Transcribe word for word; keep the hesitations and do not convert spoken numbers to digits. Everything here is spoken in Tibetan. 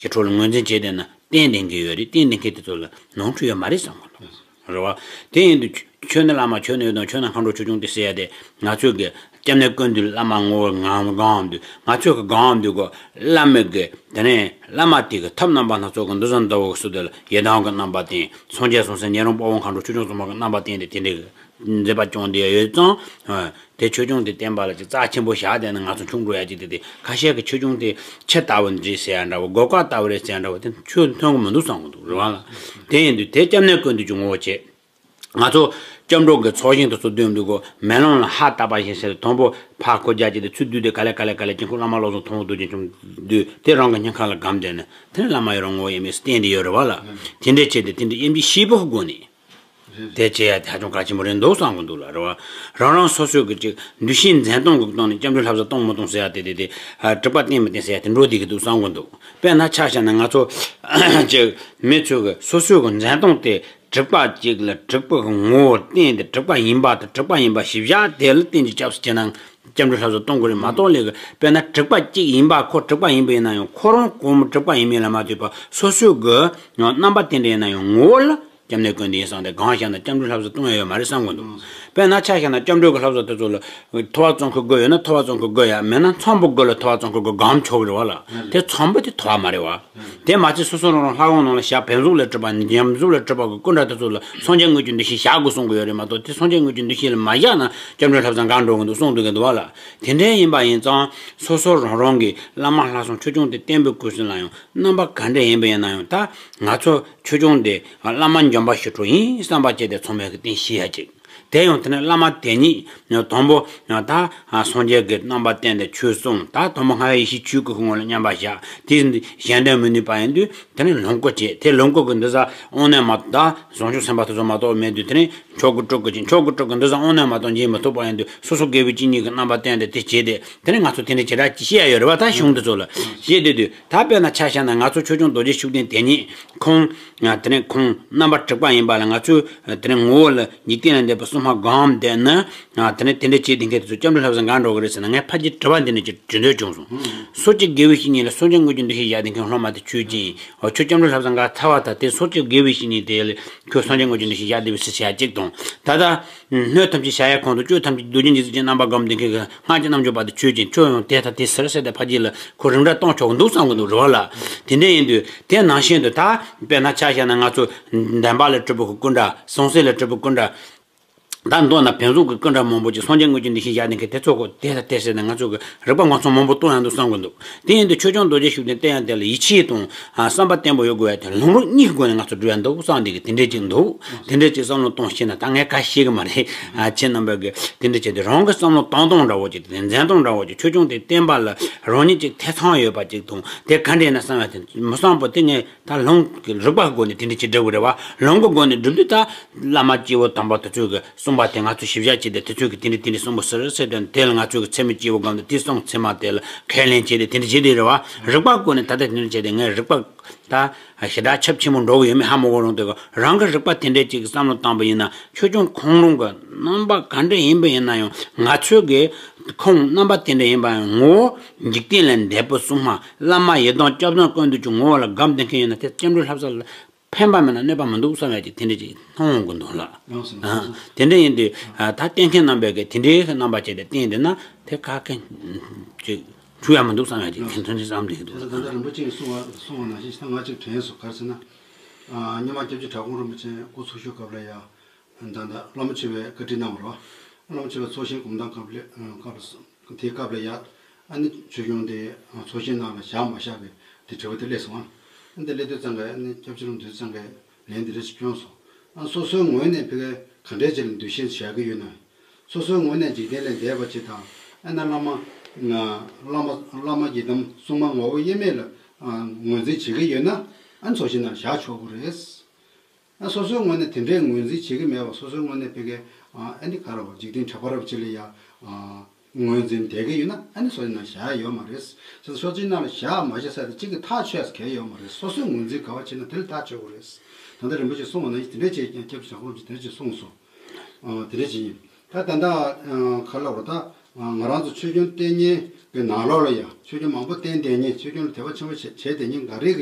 ཞི་ཁྲོ་ལ་ངོས་འཛིན་བྱས་བསྡད་ན་བསྟེན་བསྡད་མཁན་ཡོད་རེད། བསྟེན་བསྡད་མཁན་དེ་ཚོ་ལ་ནོར་འཁྲུལ་ཡོད་མ་རེད་བསམ་གི་འདུག་རེད་བ། དེ་ཡིན་དུས་ཆོས་ནི་བླ་མ་ཆོས་ནི་ཡོན་ཏན་ཆོས་ནི་མཁའ་འགྲོ་ཆོས་སྐྱོང་དེ་ཟེར་ཡ་དེ་ང་ཚོས་གི་སྐྱབས་གནས་ཀུན་འདུས་བླ་མ་ངོ་བོ་ངང་གང་འདུས། ང་ཚོས་གི་གང་འདུས་གོ། བླ་མའི་གི་དེ་ནས་བླ་མ་དེ་གི་ཐབས་རྣམ་པ་སྣ་ཚོགས་གི་འདུས་བཟང་ཟླ་བོ་གི་སུ་དེ་ལ་ཡི་དམ་གི་རྣམ་པ་བསྟེན། སངས་རྒྱས་སོང་ཟེར་ཉན་རང་དཔའ་བོ་མཁའ་འགྲོ་ཆོས་སྐྱོང་སྲུང་མ་གི་རྣམ་པ་བསྟེན་ཏེ་དེ་འདྲའི་གི་མཛད་པ་སྐྱོང་བསྡད་ཡོད་ཙང་། དེ་ཆོས་སྐྱོང་དེ་བསྟེན་པ་ལ་ཅིག་རྩ་ཆེན་པོ་བཞག་བསྡད་ན་ང་ཚོ་ཆུང་འགྲོ་ཡ་ཅིག་དེ་དེ་ཁ་ཤས་ཀྱི་ཆོས་སྐྱོང་དེ་ཆུ་ལྟ་བུ་འདྲ་ཟེར་ཡ་འདྲ་བོ། སྒོ་ཁ་ལྟ་བུ་རེད་ཟེར་ཡ་འདྲ་བོ་དེ་ཆོས་ཐོན་གི་མི་འདུག་བསམ་གི་འདུག་རེད་བ་ལ། དེ་ཡིན་དུས་དེ་སྐྱབས་གནས་ཀུན་འདུས་ཀྱི་ངོ་བོ་བྱས། ང་ཚོ་སྐྱབས་འགྲོ་གི་ཚོགས་ཞིང་དེ་ཚོ་སྡོད་འདུག་གོ། མེ་ལོང་ལ་ཧ་བཏགས་པ་བཞིན་ཟེར་དང་པོ་ཕར་ཁོ་རྒྱ་ཅིག་དེ་ཚུར་བསྡུས་ཏེ་ག་ལེ་ག་ལེ་ག་ལེ་དཀྱིལ་འཁོར་བླ་མ་བློ་བཟང་ཐུན་མོང་བསྡུས་ཀྱི་ཆུང་བསྡུས་དེ་རང་གི་སྙིང་ཁ་ལ་སྒམ་བསྡད་ནས་དེ་ནས་བླ་མ་ཡི་རང་ངོ་བོ་ཡིན་མིན་བསྟན་དེ་ཡོད་རེད་བ་ལ། དེ་འདྲས་བྱས་ཏེ་དེ་འདྲས་དབྱེ་འབྱེད་ཤེས་པོ་གི་སྒོ་ནས། དེ་བྱེད་ཡ་དེ་ཧ་ཅང་གལ་ཆེན་པོ་རེད་འདུག་བསམ་གི་འདུག་ལ་རེད་བ། རང་རང་སོ་སོའི་གི་ཅིག་འདུ་ཤེས་འཛིན་སྟངས་གི་སྟེང་ནས་སྐྱབས་འགྲོའི་བསླབ་བྱ་གཏོང་མི་གཏོང་ཟེར་ཡ་དེ་དེ་དེ་ཨ་དྲེགས་པ་བསྟེན་མི་བསྟེན་ཟེར་ཡ་དེ་འགྲོ་བསྡད་ཀྱི་འདུག་བསམ་གི་འདུག་དཔེར་ན་ཆ་བཞག་ན་ང་ཚོ་ཅིག་མི་ཚོས་གི་སོ་སོའི་གི་འཛིན་སྟངས་དེ་དྲེགས་པ་ཅིག་ལ་དྲེགས་པ་གི་ངོ་བོར་བསྟན་ཏེ་དྲེགས་པ་ཡིན་པ་དང་དྲེགས་པ་ཡིན་པ་ཞིབ་བཞག་དེ་ལ་བསྟན་གྱི་སྐྱབས་སུ་བྱེད་ན་སྐྱབས་འགྲོའི་བསླབ་བྱ་གཏོང་དགོས་རེད་མ་གཏོགས་ལས་གི་དཔེར་ན་དྲེགས་པ་ཅིག་ཡིན་པ་ཁོ་དྲེགས་པ་ཡིན་པ་ཡིན་ན་ཡང་ཁོ་རང་གོང་མ་དྲེགས་པ་ཡིན་མིན་ལ་མ་ལྟོས་པ་སོ་སོའི་གི་རྣམ་པ་དེ་འདྲ་ཡིན་ན་ཡང་ངོ་བོ་ལ། སྐྱབས་གནས་ཀུན་འདུས་ཡིན་བསམ་སྟེ་གང་བཞག་ན་སྐྱབས་འགྲོའི་བསླབ་བྱ་གཏོང་ཡ་ཡོད་མ་རེད་བསམ་གི་འདུག་དཔེར་ན་ཆ་བཞག་ན་སྐྱབས་འགྲོའི་གི་བསླབ་བྱ་དེ་ཚོ་ལ་ཐོ་བ་ཙམ་གི་དགོས་ཡོད་ན་ཐོ་བ་ཙམ་གི་དགོས་ཡ་མེད་ན་ཚོམ་བུ་དགོས་ལ་ཐོ་བ་ཙམ་གི་དགོས་གམ་ཆོག་གི་རེད་བ་ལ། དེ་ཚོམ་བུ་དེ་ཐོ་བ་མ་རེད་བ། དེ་མ་ཚད་སོ་སོ་རང་རང་ལྷ་ཁང་ནང་ལ་བཞག་བེམ་གཟུགས་ལ་སྤྲུལ་པ་ཉམས་གཟུགས་ལ་སྤྲུལ་པ་གི་སྐུ་འདྲ་དེ་ཚོ་ལ་སངས་རྒྱས་དངོས་ཀྱི་འདུ་ཤེས་བཞག་དགོས་གསུང་གི་ཡོད་རེད་མ་གཏོགས་དེ་སངས་རྒྱས་དངོས་ཀྱི་འདུ་ཤེས་ལ་མ་བཞག་ན་སྐྱབས་འགྲོའི་བསླབ་བྱ་འགལ་འགྲོ་གི་འདུག་གསུང་འདུག་གི་འདུག་བ་ལ། དེ་འདྲ་ཡིན་པ་ཡིན་ཙང་སོ་སོ་རང་རང་གི་བླ་མ་ལྷ་སྲུང་ཆོས་སྐྱོང་དེ་བསྟེན་པའི་སྐབས་སུ་ལ་ཡང་རྣམ་པ་ག་འདྲ་ཡིན་པ་ཡིན་ན་ཡང་ད་ང་ཚོ་ཆོས་སྐྱོང་དེ་བླ་མ་འཇམ་དཔལ་ཞི་ཁྲོ་ཡིན་བསམ་པ་བྱས་ཏེ་ཚང་མས་ཀྱི་བསྟེན་ཤེས་ཡ་ཅིག་དེ་ཡང་དེ་ནས་བླ་མ་དེ་ཉིད་དང་པོ་ད་སངས་རྒྱས་ཀྱི་རྣམ་པ་བསྟན་ཏེ་ཆོས་གསུངས། ད་དང་པོ་སྔགས་ཡེ་ཤེས་ཆོས་སྐུ་གི་ངོ་ལ་མཉམ་པར་བཞག་དེ་གཞན་དོན་མི་ནུས་པ་ཡིན་དུས་དེ་ནས་ལོངས་སྐུ་བྱེད། དེ་ལོངས་སྐུ་གི་འདུ་ས་དབང་རྣོན་མ་ད་བྱང་ཆུབ་སེམས་དཔའ་དེ་ཚོ་མ་གཏོགས་མེད་དུས་དེ་ནས་མཆོག་གི་སྤྲུལ་སྐུ་བྱེད། མཆོག་གི་སྤྲུལ་སྐུ་འདུ་ས་དབང་རྣོན་མ་གཏོགས་འབྱིན་མི་ཐུབ་པ་ཡིན་དུས་སོ་སོ་དགེ་བའི་བཤེས་གཉེན་གྱི་རྣམ་པ་བསྟན་ཏེ་དེ་བྱེད་དེ་དེ་ནས་ང་ཚོ་དེ་འདྲ་བྱེད་ར་ཅི་བཤད་ཡ་ཡོད་རེད་བ། ད་གཞུང་དེ་ཚོ་ལ་བཤད་དེ་དུས་ད་དཔེར་ན་ཆ་བཞག་ན་ང་ཚོ་ཆོས་སྐྱོང་རྡོ་རྗེ་ཤུགས་ལྡན་དེ་ཉིད་ཁོང་དེ་ནས་ཁོང་རྣམ་པ་དྲུག་པ་ཡིན་པ་ལ་ང་ཚོས་དེ་ནས་ངོ་བོ་ལ་འཇིག་རྟེན་ལས་འདས་པའི་གསུང་སྨྲ་སྒོམ་བསྡད་ན། ཨ་དེ་ནས་དེ་འདྲ་བྱེད་བསྡད་མཁན་དེ་ཚོ་སྐྱབས་འགྲོའི་བསླབ་བྱ་འགལ་འགྲོ་གི་རེད་ཟེར་ན་ངས་ཕལ་ཆེར་དྲི་བ་འདི་འདྲ་ཅིག་དྲི་འདོད་བྱུང་སོང་། སོ་སྐྱེ་དགེ་བའི་བཤེས་གཉེན་ལ་སངས་རྒྱས་དངོས་ཀྱི་འདུ་ཤེས་བཞག་བསྡད་མཁན་སློབ་མ་དེ་ཁྱོད་ཅིག་ཡིན། འོ་ཁྱོད་སྐྱབས་འགྲོའི་བསླབ་བྱ་འགལ་ཚར་བ་དང་དེ་སོ་སྐྱེ་དགེ་བའི་བཤེས་གཉེན་དེ་ལ་ཁྱོད་སངས་རྒྱས་དངོས་ཀྱི་འདུ་ཤེས་བཞག་བསྡད་པའི་ཟེར་བྱ་གཅིག་དང་ད་ལྟ། སྣོད་ཐམས་ཅད་བྱ་ཡས་ཁོང་དུ་སྤྱོད་ཐམས་ཅད་རྡོ་རྗེ་འཇིགས་བྱེད་ཀྱི་རྣམ་པ་སྒོམ་བསྡད་མཁན་གྱི་སྔགས་ཀྱི་རྣལ་འབྱོར་པ་དེ་ཁྱོད་ཅིག་ཡིན། ཁྱོད་ཡང་དེ་ལྟར་དེ་ཟེར་ཟེར་ཏེ་ཕ་རྒྱུད་ལ་ཁོ་རིགས་འདྲ་གཏོང་ཆོག་གི་འདུག་བསམ་གི་འདུག་རེད་བ་ལ། དེ་འདྲ་ཡིན་དུས་དེ་ནང་བཞིན་དུ་ད་དཔེར་ན་ཆ་བཞག་ན་ང་ཚོ་འདན་མ་ལས་གྲུབ་པའི་སྐུ་འདྲ་ཟང་ཟིང་ལས་གྲུབ་པའི་སྐུ་འདྲ། ད་མདོར་ན་བོན་གཟུགས་ཀྱི་སྐུ་འདྲ་མང་པོ་ཅིག་སངས་རྒྱས་དངོས་ཀྱི་འདུ་ཤེས་བཞག་ནས་མཁན་དེ་ཚོ་ཁོ་དེ་ལ་དེ་ཟེར་ནས་ང་ཚོ་གི་རིག་པ་ངོ་མཚར་མང་པོ་སྟོན་ཡང་འདུག་བསམ་གི་འདུག་དེ་ཡིན་དུས་ཆོས་སྐྱོང་རྡོ་རྗེ་ཤུགས་ལྡན་བསྟེན་ཡང་དེ་ལ་ཡིད་ཆེས་དང་བསམ་པ་བརྟན་པོ་ཡོད་དགོས་ཡ་དེ་ལམ་རིམ་གཉིས་ཀྱི་སྒོ་ནས་ང་ཚོ་སྒྲུབ་ཡ་འདུག་བསམ་འདི་གི་དེ་འདྲས་ཅིག་འདུག་དེ་འདྲས་ཅིག་བསམ་བློ་གཏོང་ཤེས་ན་ད་ངས་ག་ཤེས་གི་མ་རེད། ཁྱེད་རྣམ་པ་གི་དེ་འདྲས་བྱས་ཏེ་རང་གི་བསམ་བློ་བཏང་སྟངས་འདྲ་བོ་ཅིག་དེ་འཛིན་སྟངས་འདྲ་བོ་ཅིག་ཆོས་སྐྱོང་དེ་བསྟེན་པ་ལ་རང་ཉིད་ཅིག་ཐེ་ཚོམ་ཡོད་པ་ཅིག་དང་དེ་ག་འདྲས་ན་བསམ་ཡ་དེ་མི་བསམ་པོ་དེ་ངས། ད་ལུང་གི་རིག་པ་གི་སྒོ་ནས་དེ་འདྲ་ཅིག་འགྲུབ་ཀྱི་རེད་བ། ལུང་གི་སྒོ་ནས་འགྲུབ་དུས་ད་བླ་མ་སྐྱེས་བུ་དམ་པ་དེ་ཚོས་གི་གསུངས་པ་དེ་ང་ཚོས་ཞིབ་བཤེར་བྱས་ཏེ་དེ་ཚོས་གི་དེ་འདྲ་དེ་འདྲ་གསུངས་པ་ཟེར་ཟེར་དེ་དེ་ལ་ང་ཚོས་གི་ཚད་མའི་སྐྱེས་བུ་སྒོམ་དང་དེ་གསུངས་ཚད་མ་དེ་ལ་ཁས་ལེན་བྱས་ཏེ་དེ་འདྲ་བྱས་དེ་རེད་བ། རིག་པ་གི་སྒོ་ནས་ད་ལྟ་དེ་འདྲ་བྱས་ཏེ་ངས་རིག་པ་ད་ཞེ་དྲག་ཁྱབ་ཆེན་པོ་འགྲོ་གི་ཡོད་མེད་ཧ་མ་གོ་རུང་དེ་གི་རང་གི་རིག་པ་དེ་འདྲ་ཅིག་གི་བསམ་བློ་བཏང་པ་ཡིན་ན་ཆོས་སྐྱོང་ཁོང་རང་གི་རྣམ་པ་ག་འདྲ་ཡིན་པ་ཡིན་ན་ཡང་ང་ཚོས་གི་ཁོང་རྣམ་པ་དེ་འདྲ་ཡིན་པ་ཡང་ངོ་བོ་འཇིག་རྟེན་ལས་འདས་པའི་གསུང་སྨྲ། བླ་མ་ཡི་དམ་སྐྱབས་དང་ཀུན་འདུས་ཀྱི་ངོ་བོ་ལ་སྒོམ་བསྡད་མཁན་ཡིན་ན་དེ་སྐྱབས་འགྲོའི་བསླབ་བྱ་ལ་ཕན་པ་མེད་ན་གནོད་པ་མི་འདུག་བསམ་ཡ་ཅིག་དེ་འདྲ་ཅིག་མཐོང་འོང་གི་འདུག་ལགས། ཡོང་སོང་། ཨ། དེ་འདྲ་ཡིན་དུས་ཨ་ད་བསྟེན་མཁན་རྣམ་པས་ཀྱི་དེ་འདྲའི་རྣམ་པ་བྱས་ཏེ་བསྟེན་བསྡད་ན་དེ་ག་གེ་ཅིག་འཁྲུལ་ཡ་མི་འདུག་བསམ་ཡ་ཅིག་དེ་འདྲ་བསམ་གྱི་འདུག་ལགས། ད་ལྟ་རིན་པོ་ཆེས་གསུངས་པ་གསུངས་པ་ནང་བཞིན་ད་ང་ཅིག་དྲན་སོང་། ག་རེ་ཟེར་ན། ཨ། སྔོན་མ་སྐྱབས་རྗེ་གྲྭ་ཁོང་རིན་པོ་ཆེ་སྐུ་འཚོ་བཞུགས་སྐབས་ལ་ཡ། ད་ལྟ་བླ་མ་མཆོད་པའི་བཀའ་དྲིན་གནང་བ་རེད་བ། བླ་མ་མཆོད་པའི་ཚོགས་ཞིང་སྒོམ་སྟངས་སྐབས་ལ་སྐབས་ལ་དེའི་སྐབས་ལ་ཡ། ཨ་ནི་ཆོས་སྐྱོང་དེ་ཚོགས་ཞིང་ནང་ལ་བཞག་མ་བཞག་གི་དེ་དྲི་བ་དེ་སླེབས་སོང་ཨ། ཨ་ནི་དེ་སླེབས་དུས་ཙང་གི་ཨ་ནི་སྐྱབས་རྗེ་རིན་པོ་ཆེ་ཚང་གི་ལན་དེ་འདྲ་ཞིག་བསྐྱོན་སོང་། ཨ། སོ་སོའི་ངོས་ནས་ཕ་གི་ག་འདྲའི་ཆེད་ལ་འདུ་ཤེས་བཞག་གི་ཡོད་ན། སོ་སོའི་ངོས་ནས་འཇིག་རྟེན་ལས་འདས་པ་ཅིག་དང་། ཨ་ནི་བླ་མ། བླ་མ། བླ་མ་ཡི་དམ་སྲུང་མ་ངོ་བོ་དབྱེར་མེད་ལ་ངོས་འཛིན་བྱེད་ཀྱི་ཡོད་ན། ཨ་ནི་ཚོགས་ཞིང་ནང་བཞག་ཆོག་གི་རེད། ཨ། སོ་སོའི་ངོས་ནས་དེ་འདྲའི་ངོས་འཛིན་བྱེད་ཀྱི་མེད་པ། སོ་སོའི་ངོས་ནས་ཕ་གི། ཨ། ཨ་ནི་ག་རེ་བ། འཇིག་རྟེན་གྲགས་པ་རབ་ཅིག་ལ་ཡ། ཨ། ངོས་འཛིན་བསྡད་ཀྱི་ཡོད་ན་ཨ་ནི་ཚོགས་ཞིང་ནང་བཞག་ཡ་ཡོད་མ་རེད། ཚོགས་ཞིང་ནང་ལ་བཞག་མ་བཞག་ཟེར་དེ་གཅིག་གིས་ཐག་ཆོད་ཡ་གང་ཡང་ཡོད་མ་རེད། སོ་སོའི་ངོས་འཛིན་ག་བ་བྱེད་ན་དེ་ལ་ཐག་ཆོད་དགོས་རེད། ད་ལྟ་རིན་པོ་ཆེས་གསུངས་པ་ནང་བཞིན་དེ་འདྲ་བྱས་ཀྱང་སྐྱབས་རྗེ་གྲྭ་ཁོང་རིན་པོ་ཆེས་དེ་འདྲ་གསུངས་སོང་། ཨ། དེ་འདྲ་བྱས་ཡིན། ད་ད་ལྟ། ཨ། ག་རེ་ལབ་དགོས་རེད། ད་ང་རང་ཚོ་ཆོས་སྐྱོང་བསྟེན་མཁན་གྱི་ནང་ལོགས་ལ་ཡ་ཆོས་སྐྱོང་མང་པོ་བསྟེན་བསྡད་མཁན་ཆོས་སྐྱོང་ལ་དད་པ་ཆེན་པོ་བྱས་བྱས་བསྡད་མཁན་འགའ་རེ་གི་